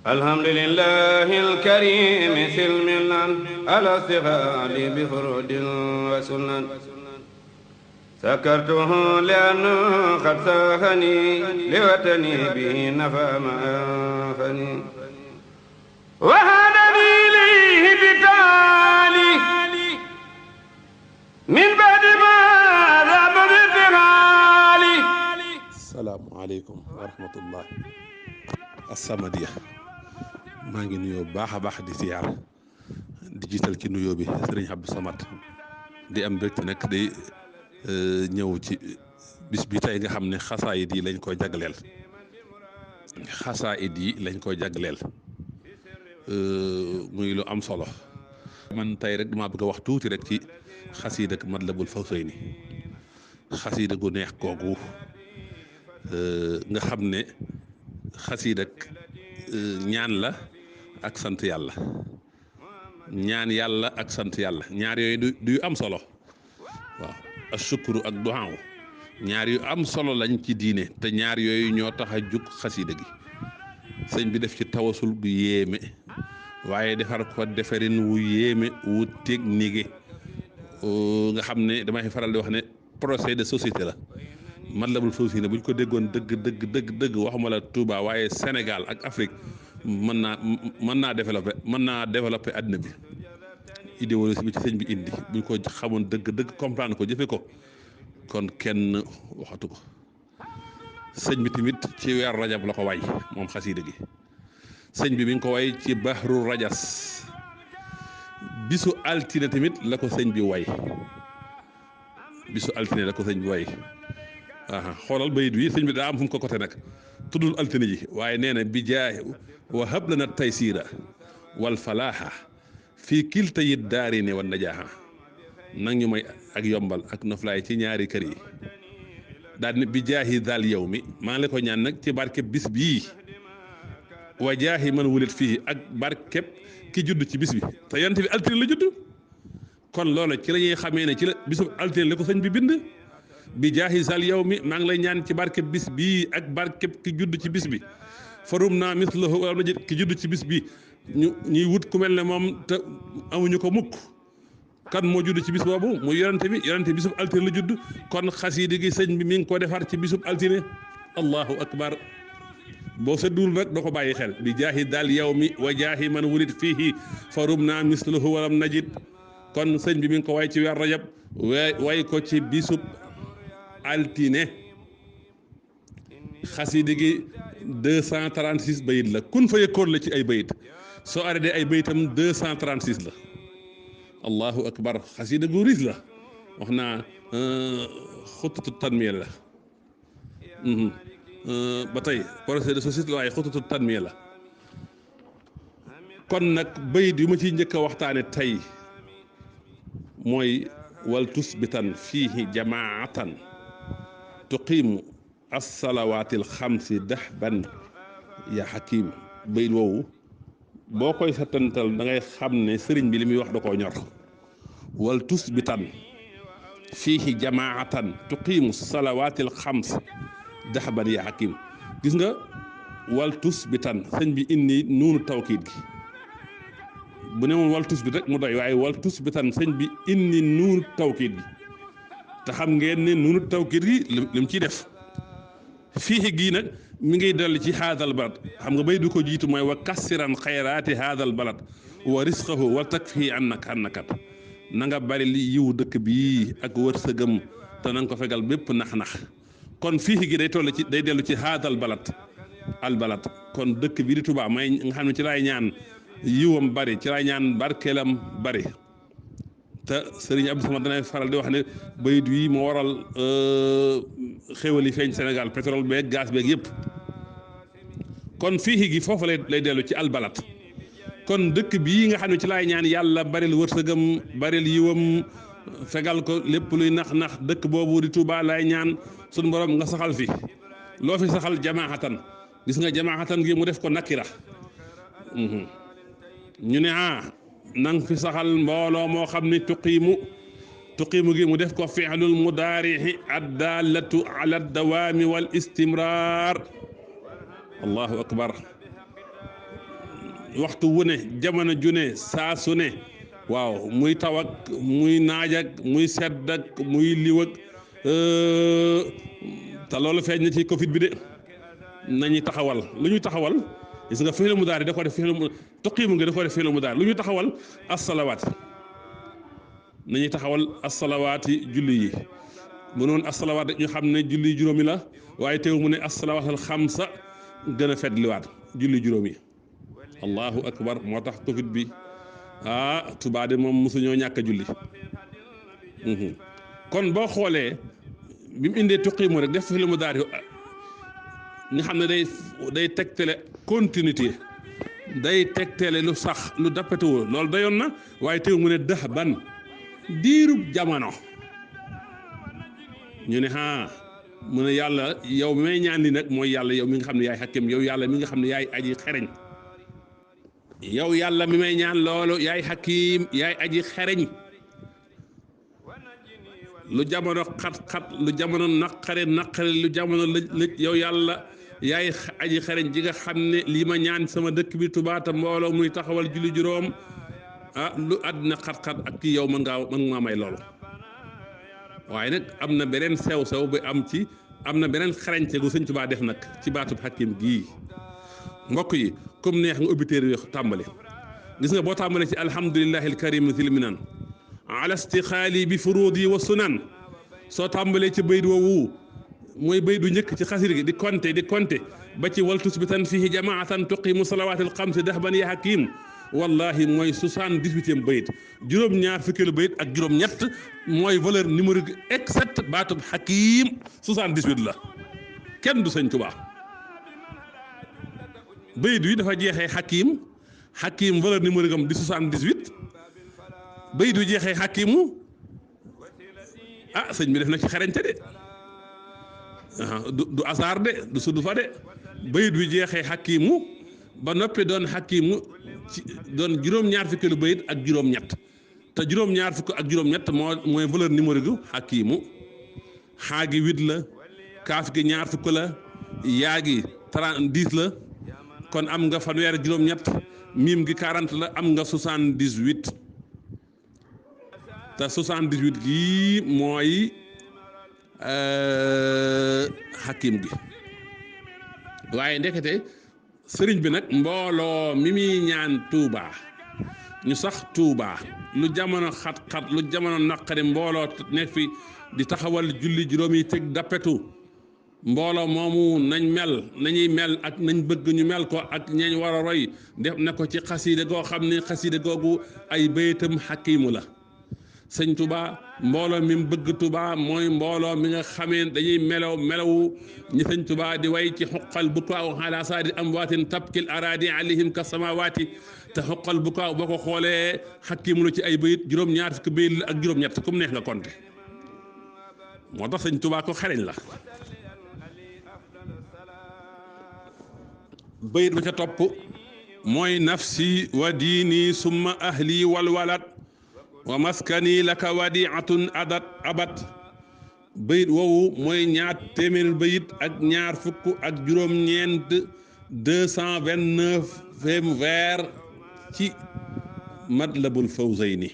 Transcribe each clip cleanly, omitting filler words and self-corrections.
الحمد لله الكريم سلمنا على استغال بفرود وسنن سكرته لأنه قد ساخني لوطني به نفى ما أنفني وهدني إليه بالتالي من بعد ما ذهب بالفعال. السلام عليكم ورحمة الله. As-Samadiyya maa ngi nuyoo baax a baax di siyaar di jiital ci nuyoo bi sëriñ Abdou Samad di am mbégte nag day ñëw ci bis bi tey nga xam ne xasaayid yi lañ koy jagleel muy lu am solo. man tey rek damaa bëgg a wax tuuti rek ci xasiida ak Matlabul Fawzayni xasiida gu neex googu nga xam ne xasiida ak ñaan la ak sant yàlla ñaan yàlla ak sant yàlla ñaar yooyu du am solo waaw ashukru ak duhaaw ñaar yu am solo lañ ci diine te ñaar yooyu ñoo tax a jug xasiida gi sëñ bi def ci tawasul gu yéeme waaye defar ko defarin wu yéeme wu technique nga xam ne damay faral di wax ne projet de société la. Matlabul Fawzayni bu ñu ko déggoon dëgg waxuma la Touba waaye Sénégal ak Afrique mën naa développer àddina bi idéologie bi ci sëñ bi indi bu ñu ko xamoon dëgg comprendre ko jëfe ko kon kenn waxatu ko. sëñ bi tamit ci weer rajab la ko way moom xasiida gi sëñ bi mi ngi ko way ci bahru rajas bisu altine tamit la ko sëñ bi way xoolal bayit wi sëñ bi daa am fu mu ko côté nag tuddul altine ji waaye nee na bi jaay wa hab lana taysira wal falaaha fii kilta yi daari ne wan najaaha nag ñu may ak yombal ak noflaay ci ñaari kër yi daal ne bi jaahi daal yow mi maa ngi la ko ñaan nag ci barkeb bis bii wa jaahi man wulit fii ak barkeb ki judd ci bis bi te yant bi altine la judd kon loola ci la ñuy xamee ne ci la bisub altine la ko sëñ bi bind bi jaahi sal yow mi maa ngi lay ñaan ci barkeb bis bii ak barkeb ki judd ci bis bi farum naa mislahu wala najid ki judd ci bis bi ñuy wut ku mel ne moom te amuñu ko mukk kan moo judd ci bis boobu mu yonente bisub altine la judd kon xasiidi gi sëñ bi mi ngi ko defar ci bisub altine allahu akbar boo sa dul rek doo ko bàyyi xel bi jaahi daal yow mi wa jaahi man wulit fiihi farum naa mislahu wala najid kon sëñ bi mi ngi ko way ci weer rajab way ko ci bisub altine xasida gi 236 bayit la kun fa yëkkoon la ci ay bayit soo arrêté ay bayitam 236 la allahu akbar xasida gu riis la wax naa xutatu tanmiya la ba tey projet de société la waaye xutatu tanmiya la kon nag bayit yu ma ciy njëkk a waxtaane tey mooy wal tusbitan fiihi jamaatan tuqiimu assalawaatil xamsi dahban ya xakim bayit woowu boo koy setantal da ngay xam ne sëriñ bi li muy wax da koo ñor wal tusbitan fiihi jamaatan tuqiimu salawaatil xams dahban ya xakim gis nga wal tusbitan sëñ bi indi nuunu tawkiid gi bu ne moom wal tusbit rek mu doy waaye wal tusbitan sëñ bi indi nuunu tawkiid gi te xam ngeen ne nuunu tawkiid gi li mu ciy def fii gii nag mi ngi dellu ci haadal balad xam nga bay du ko jiitu mooy wa kassiran xayraati haadal balad wa risqahu wa takfi annakat na nga bari li yiw dëkk bii ak wërsëgam te na nga ko fegal bépp nax-nax kon fii gi day dellu ci haadal balad al balad kon dëkk bi di Tuubaa may nga xam ne ci laay ñaan yiwam bari ci laay ñaan barkeelam bari te sëriñ Abdou Samad danay faral di wax ne bayit wi moo waral xéwal yi feeñ Sénégal pétrole beeg gaz beeg yëpp kon fii gi foofu lay dellu ci albalat kon dëkk bii nga xam ne ci laay ñaan yàlla baril wërsëgam baril yiwam fegal ko lépp luy nax dëkk boobu di Touba laay ñaan sunu borom nga saxal fi loo fi saxal jamaaxatan gis nga jamaaxatan gi mu def ko nakira ñu ne nang fi saxal mbooloo moo xam ne tuqiimu gi mu def ko fi'lul mudaari'i addaalatu ala dawaami wal istimraar allahu akbar waxtu wu ne jamono ju ne saa su ne waaw muy taw ak muy naaj ak muy sedd ak muy liw ak te loolu feeñ na ci Covid bi de nañuy taxawal lu ñuy taxawal gis nga fi'lu mudaari da ko def fi'lu tuqiimu nga da ko def fi'lu mudaari lu ñuy taxawal as-salawaat nañuy taxawal as-salawaati julli yi bu noonu as-salawaat ñu xam ne julli juróomi la waaye teew mu ne as-salawaatul xamsa gën a fetliwaat julli juróomi allahu akbar moo tax Covid bi Tuubaa de moom mosuñoo ñàkk a julli kon boo xoolee bi mu indee tuqiimu rek def fi'lu mudaari nga xam ne day tegtale continuité day tegtale lu sax lu dappetuwul loolu dayoon na waaye teew mu ne dëx ban diirub jamono ñu ne mu ne yàlla yow mi may ñaan li nag mooy yàlla yow mi nga xam ne yaay xakim yow yàlla mi nga xam ne yaay aji xereñ yow yàlla mi may ñaan loolu yaay xakim yaay aji xereñ lu jamono xat-xat lu jamono naqare lu jamono lëj yow yàlla yaay aji xereñ ji nga xam ne lii ma ñaan sama dëkk bi Tuubaa te mbooloo muy taxawal julli juróom lu àddina xat-xat ak kii yow mën ngaa may loolu waaye nag am na beneen sew-sew bi am na beneen xarañte gu Sëñ Tuubaa def nag ci baatub xakim gii mbokk yi comme neex nga ubbi téere bi tàmbali gis nga boo tàmbalee ci alhamdulillahi alkarim zil minan ala istixaali bi furudi wa sunan soo tàmbalee ci bayt woowu mooy bayt du njëkk ci xasir gi di compter ba ci waltus bi tan fihi jamaatan tuqimu salawaatil xamsi dahban ya hakim wallahi mooy 78e bayit juróom-ñaar fukkeelu bayit ak juróom-ñett mooy valeur numérique exact baatub hakim 78 la kenn du Sëñ Tuubaa bayit wi dafa jeexee hakim valeur numérique am di 78 bayit wi jeexee hakimu sëñ bi def na ci xarañte de du hasard de du sudu fa de bayit wi jeexee hakimu ba noppi doon hakimu ci doon juróom-ñaar fukkeelu bayit ak juróom-ñett te juróom-ñaar fukk ak juróom-ñett mooy valeur numérique gu hakimu xaa gi 8 la kaaf gi ñaar fukk la yaa gi 10 la kon am nga fanweer juróom-ñett miim gi 40 la am nga 78 te 78 gii mooy hakim gi waaye ndekete sëriñ bi nag mbooloo mi muy ñaan Touba ñu sax Touba lu jamono xat-xat lu jamono naqari mbooloo nekk fi di taxawal julli juróomi teg dappetu mbooloo moomu nañuy mel ak nañ bëgg ñu mel ko ak ñañ war a roy def na ko ci xasiide goo xam ne xasiide googu ay baytam xakiimu la sëñ Touba mbooloo mi bëgg Touba mooy mbooloo mi nga xamee dañuy melawu ñi sëñ Touba di way ci xoqal bukaaw ala saadi amwaatin tabkil araadi alayhim ka samawaati te xoqal bukaaw boo ko xoolee xakiimu la ci ay bayit juróom-ñaar fukki bayit la ak juróom-ñett comme neex nga compter moo tax sëñ Touba ko xereñ la bayit ba ca topp mooy nafsi wa diini summa ahli wal walad wa maskani laka wadiatun abat bayit woowu mooy ñaar téeméer bayit ak ñaar fukk ak juróom-ñeent 229 vers ci Matlabul Fawzayni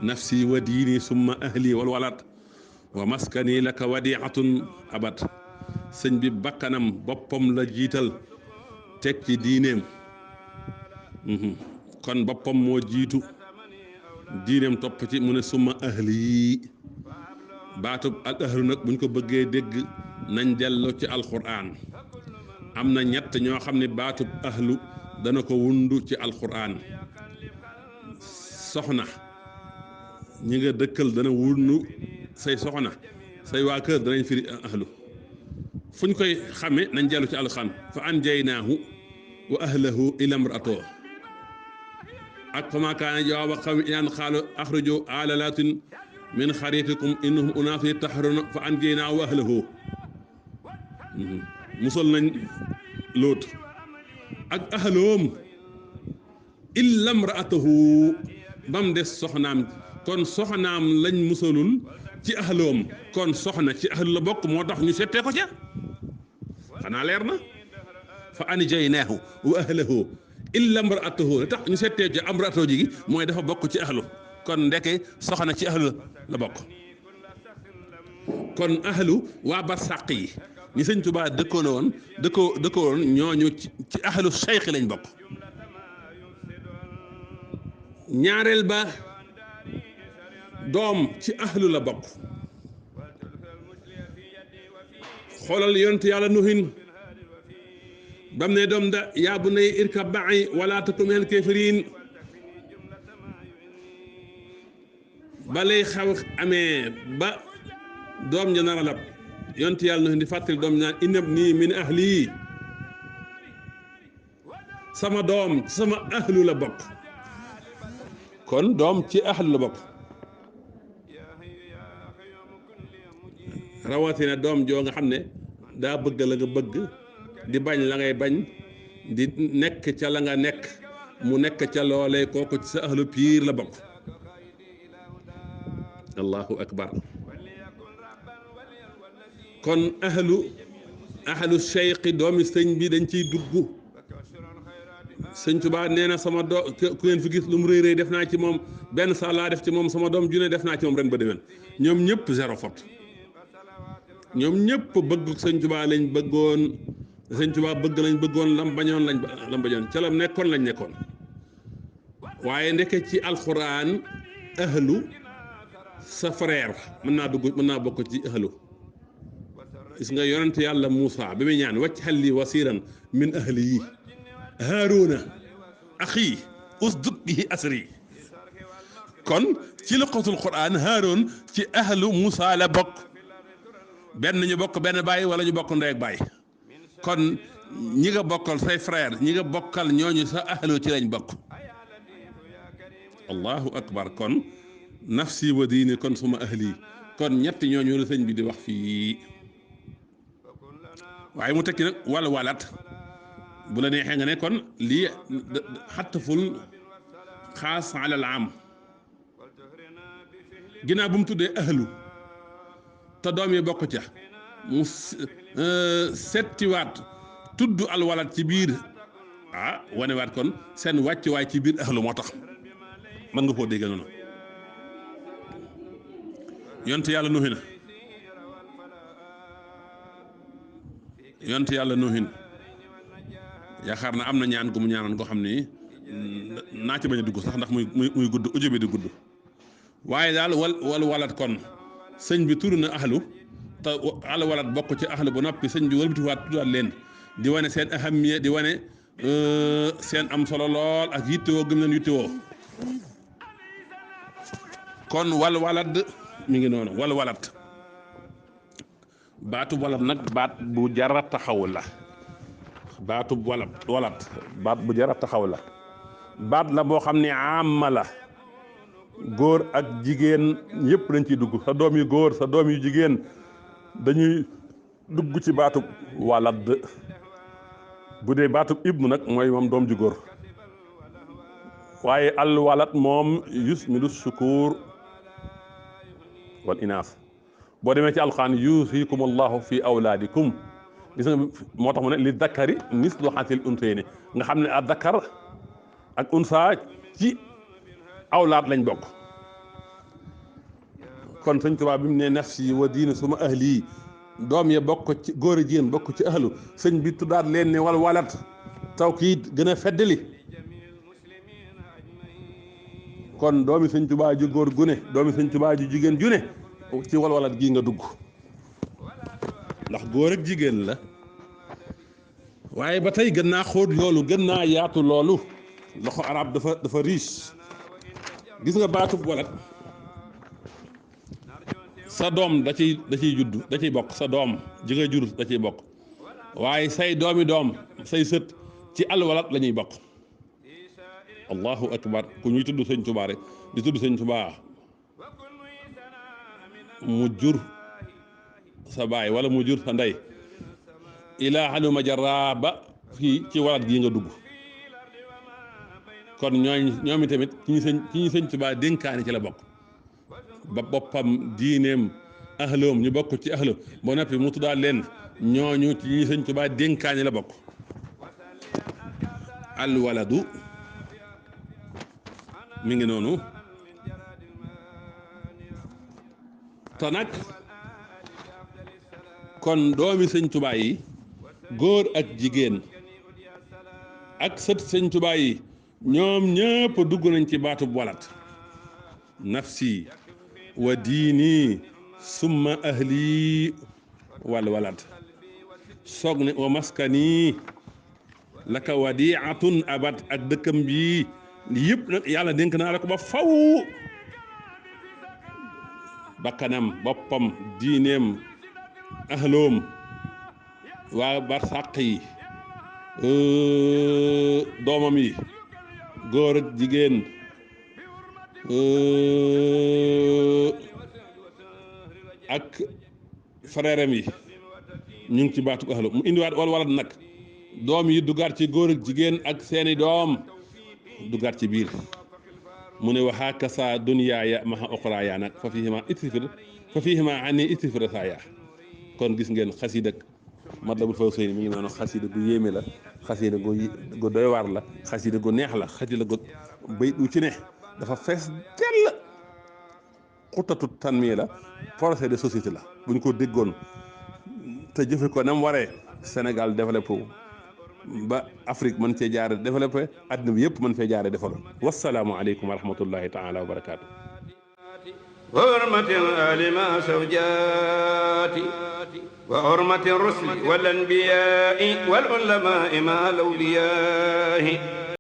nafsi wa diini summa ahli wal walad wa maskani laka wadiatun abat sëñ bi bakkanam boppam la jiital teg ci diineem kon boppam moo jiitu diineem topp ci mu ne summa ahli baatub al ahlu nag buñ ko bëggee dégg nañ delloo ci alquran am na ñett ñoo xam ne baatub ahlu dana ko wundu ci alquran soxna ñi nga dëkkal dana wundu say soxna say waa kër danañ firi ahlu fuñ koy xame nañ dellu ci alquran fa anjaynaahu wa ahlahu ila imraatoo ak fa maa kaana jawaaba qawmi an qaalu axriju aala laatin min xariatikum innahum unaasun yataxaruuna fa anjaynaahu wa ahlahu musal nañ Lóot ak ahloom illa imraatahu ba mu des soxnaam kon soxnaam lañ musalul ci ahloom kon soxna ci ahlu la bokk moo tax ñu settee ko ca xanaa leer na fa anjaynaahu wa ahlahu illa imra'atahu li tax ñu settee ci imra'atahu ji gi mooy dafa bokk ci ahlu kon ndeke soxna ci ahlu la bokk kon ahlu waa barsàq yi ñi sëñ Tuubaa dëkkoon ñooñu ci ahlu cheikh lañ bokk ñaareel ba doom ci ahlu la bokk xoolal yonent yàlla nuhin bam ne doom da yaa bunayya irkab ma'i wala takun minal kaafiriin ba lay xaw amee ba doom ja nar a lab yonent yàlla nuhin di fàttali doom naan innabnii min ahli sama doom ci sama ahlu la bokk kon doom ci ahlu la bokk rawatina doom joo nga xam ne daa bëgg la nga bëgg di bañ la ngay bañ di nekk ca la nga nekk mu nekk ca loolee kooku ci sa ahlu piir la bokk allahu akbar kon ahlu cheikhi doomi sëñ bi dañ ciy dugg sëñ Tuubaa nee na sama doom ku ngeen fi gis lu mu rëy rëy def naa ci moom benn saa laa def ci moom sama doom junne def naa ci moom ren ba déwén ñoom ñëpp zéro faute ñoom ñëpp bëgg sëñ Tuubaa lañ bëggoon sëñ Tuubaa bëgg lañ bëggoon lam bañoon ca lam nekkoon lañ nekkoon waaye ndeke ci alxuraan ahlu sa frère mën naa bokk ci ahlu gis nga yonent yàlla Muusa bi muy ñaan wacc xal li wasiran min ahli yi Haaruna axi usdud bihi asri kon ci luqatul Qur'an Haaroon ci ahlu Muusa la bokk benn ñu bokk benn baay wala ñu bokk ndey ak baay kon ñi nga bokkal say frère ñi nga bokkal ñooñu sa ahlu ci lañ bokk allahu akbar kon nafsi wa diini kon suma ahli kon ñetti ñooñu la sëñ bi di wax fii waaye mu tekki nag wal walat bu la neexee nga ne kon lii xattaful xaas alal am ginnaaw bu mu tuddee ahlu te doom yi bokk ca mu settiwaat tudd alwalat ci biir wanewaat kon seen wàccuwaay ci biir ahlu moo tax mën nga koo dégg noonu yonent yàlla nuhin yaakaar na am na ñaan gu mu ñaanoon koo xam ni naa ci bañ a dugg sax ndax muy gudd audio bi di gudd waaye daal wal walat kon sëñ bi tudd na ahlu te al walat bokk ci ahlu ba noppi sëñ bi wëlbatiwaat tuddaat leen di wane seen ahamiya di wane seen am solo lool ak yittewoo gëm nañ yittewoo kon wal walad mi ngi noonu wal walat baatu walat nag baat bu jara taxaw la baatu walat baat bu jara taxaw la baat la boo xam ne amma la góor ak jigéen yëpp dañ ciy dugg sa doom yu góor sa doom yu jigéen dañuy dugg ci baatu walad bu dee baatu ibnu nag mooy moom doom ju góor waaye al walad moom yusmilu sukuur wal inaas boo demee ci alxuraan yuusikum allahu fi awlaadikum gis nga moo tax mu ne li dakari mislu haazil unsayni nga xam ne a dakar ak unsa ci awlaad lañ bokk kon sëñ Tuubaa bi mu ne nafsi wa diini suma ahli doom ya bokk ci góor a jigéen bokk ci ahlu sëñ bi tuddaat leen ne wal walat tawkiid gën a feddali kon doomi sëñ Tuubaa ju góor gu ne doomi sëñ Tuubaa ju jigéen ju ne ci wal walat gii nga dugg ndax góor ak jigéen la waaye ba tey gën naa xóot loolu gën naa yaatu loolu loxo arab dafa riche gis nga baatub walat sa doom da ciy judd da ciy bokk sa doom ji nga jur da ciy bokk waaye say doomi doom say sët ci alwalat la ñuy bokk allahu akbar ku ñuy tudd sëñ Tuubaa rek di tudd sëñ Tuubaa mu jur sa baay wala mu jur sa ndey ilaa haluma jarra ba fii ci walat gii nga dugg kon ñoom tamit ci ñi sëñ Tuubaa dénkaani ci la bokk ba boppam diineem ahloom ñu bokk ci ahlo ba noppi mu tuddaat leen ñooñu ci ñi sëñ Tuubaa dénkaani la bokk alwaladu mi ngi noonu te nag kon doomi sëñ Tuubaa yi góor ak jigéen ak sët sëñ Tuubaa yi ñoom ñëpp dugg nañ ci baatub walat nafsi wa diini summa ahli wal walad soog ne wa maskani laka wadiatun abad ak dëkkam bi yëpp nag yàlla dénk naa la ko ba faw bakkanam boppam diineem ahloom waa barsàq yi doomam yi góor ak jigéen ak frère am yi ñu ngi ci baatu ahlu mu indiwaat wal walad nag doom yi duggaat ci góor ak jigéen ak seeni doom duggaat ci biir mu ne wa hakasa dunyaaya maha oxraaya nag fa fihima ani istifir saaya kon gis ngeen xasida Matlabul Fawzayni mi ngi noonu xasida gu yéeme la xasida gu doy waar la xasida gu neex la xasida gu bay du ci ne dafa fees dell xutatu tanmi la projet de société la bu ñu ko déggoon te jëfe ko nam waree Sénégal développé wu ba Afrique mën cee jaare développé àddina bi yëpp mën fee jaare développé wasalaamu aleykum wa rahmatullahi taala wa barakaatu وحرمة الآل مع زوجاتي وحرمة الرسل والأنبياء والعلماء مع الأولياء